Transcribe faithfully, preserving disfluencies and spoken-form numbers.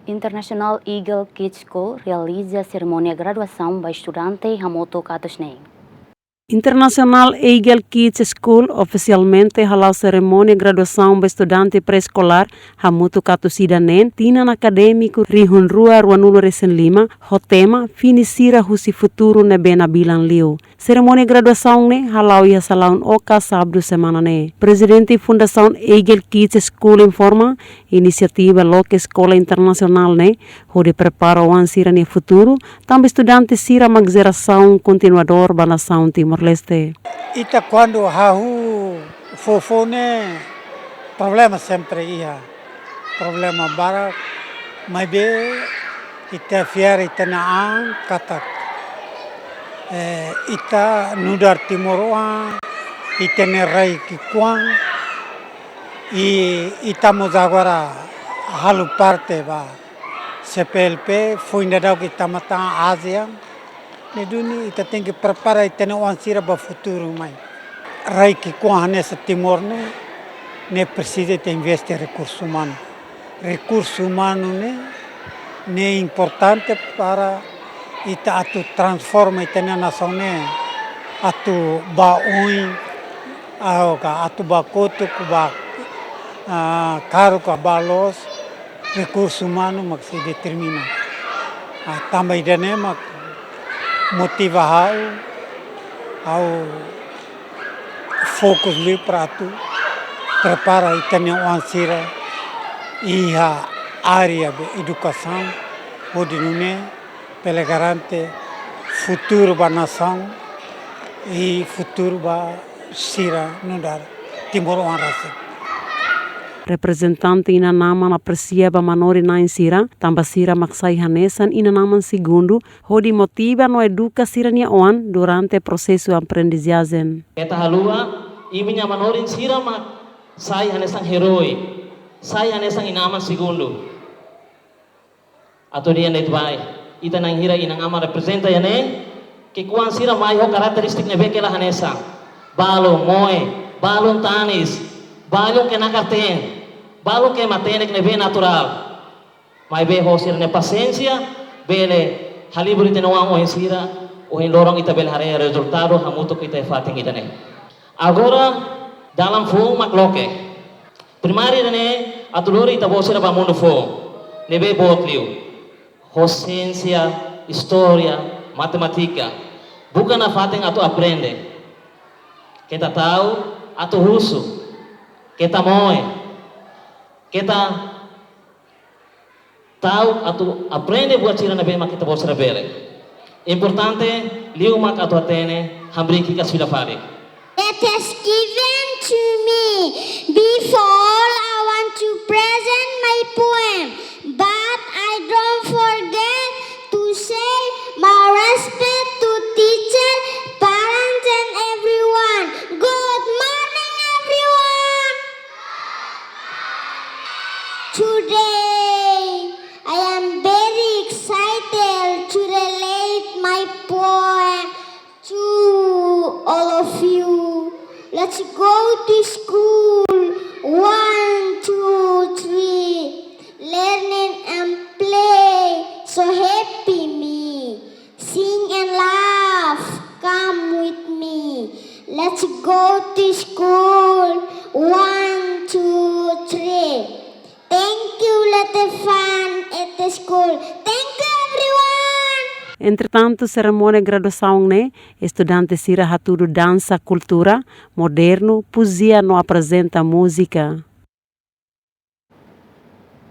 International Eagle Kids School realiza serimónia graduasaun ba estudante hamutuk atus neen. International Eagle Kids School ofisialmente hala'o serimónia graduasaun ba estudante pré-eskolár hamutuk atus ida neen tinan akadémiku rihun rua ruanulu resin lima, ho tema Fini Sira Husi Futuru Ne'ebé Nabilan Liu. Serimónia graduasaun ne'e hala'o iha salaun Oka, sábadu semana ne'e. Prezidente Fundasaun Eagle Kids School informa, inisiativa loke eskola internasionál ne'e hodi prepara oan sira-nia futuru, tanba estudante sira mak jerasaun kontinuadór ba nasaun Timor-Leste. Ita kuandu hahú foufoun ne'e problema sempre iha. Problema barak, maibé ita fiar ita-nia an katak, eh, ita nu'udar timoroan, ita-nia rai ki'ikoan, i ita mós agora halo parte ba C P L P, foin daudauk ita matan ASEAN, ne'e duni ita tenke prepara ita-nia oan sira ba futuru mai. Rai ki'ikoan hanesan Timor ne'e, ne'e presiza ita investe rekursu umanu. Rekursu umanu ne'e, ne'e importante para ita atu transforma ita-nia nasaun ne'e, atu ba oin, ah, ka atu ba kotuk, ba, ah, karuk ka ba loos, rekursu umanu mak sei determina. Ah, tanba ida-ne'e mak motiva ha'u, ha'u fokus liu para atu prepara ita-nia oan sira iha área de edukasaun, hodi nune'e bele garante futuru ba nasaun i futuru ba sira nu'udar timoroan rasik. Reprezentante inan-aman apresia ba manorin-na'in sira, tanba sira mak sai hanesan inan-aman segundu, hodi motiva no eduka sira-nia oan durante prosesu aprendizajen. Keta haluha, imi-nia manorin sira mak sai hanesan herói, sai hanesan inan-aman segundu. Atu dehan de'it ba, ita na'in hira inan-aman reprezenta iha ne'e, ki'ikoan sira mai ho karakterístika ne'ebé ke la hanesan. Balun moe, balun tanis, balun ke nakar-teen, balun ke matenek ne'ebé naturál. Maibé ho sira-nia pasiénsia, bele halibur ita-nia oan-oin sira, ohin loron ita bele haree rezultadu hamutuk ho ita iha fatin ida-ne'e. Agora, dalan foun mak loke. Primária ida-ne'e atu lori ita-boot sira ba mundu foun. Ne'ebé boot liu. Ho siénsia, istória, matemátika. Buka nafatin atu aprende. Keta ta'uk atu husu. Keta moe. Keta ta'uk atu aprende buat sira ne'ebé mak ita-boot sira bele. Importante liu mak atu hatene hamriik hikas fila fali. It is given to me. Before all, I want to present my poem, but I don't forget to say my respect to teacher, parents, and everyone. Good morning, everyone. Today, I am very excited to relate my poem to all of you. Let's go to school. One, two, three. Learning and play, so happy me. Sing and laugh, come with me. Let's go to school. One, two, three. Thank you, Letefan. At the school. Thank you, everyone. Entretantu, serimónia graduasaun ne'e, estudante sira hatudu dansa kultura modernu, poezia no aprezenta múzika.